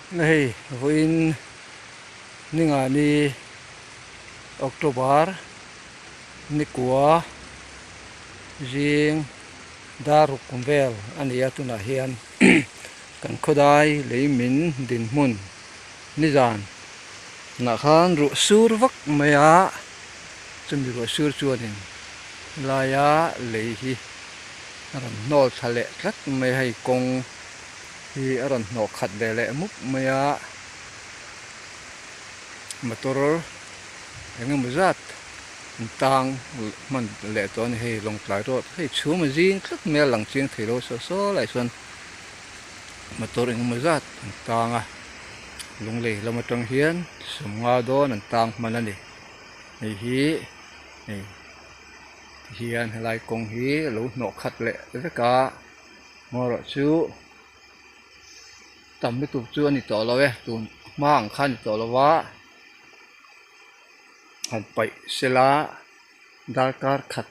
Hei vawiin ningani October nikua zing dar ruk kum vel a ni a tunah hian kan khawdai lei min dinhmun nizan nah khan ruah sur vak mai a chumi ruah sur chuanin helaia lei hi a rawn hnawl thla leh tlat mai a hei kawng. Hi a rawn hnawh khat ve leh mup mai a, motor eng emaw zat an tang hman leh tawh a ni hei Lawngtlai road hei chhum a zing tlat mai a lang chiang thei lo saw saw lai chuan motor eng emaw zat an tang a lunglei lam atang hian sawmnga dawn an tang hman a ni hei hi hei tihian helai kawng hi a lo hnawh khat leh vek a. Ngaw chu tam lutuk chu a ni tawh lo e tun hma ang kha a ni tawh lo a han paih sela darkar khat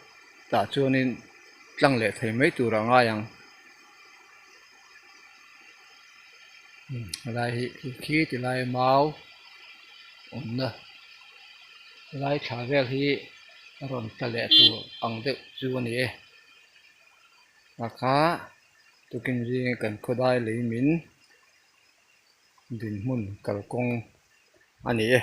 tah chuanin tlang leh thei mai tur a ngai ang helai hi khi ti lai mau awmna helai thla vel hi a rawn tla leh tur ang deuh chu a ni e. Kha tukin zinga kan khawdai lei min dinhmun kalkawng a ni e.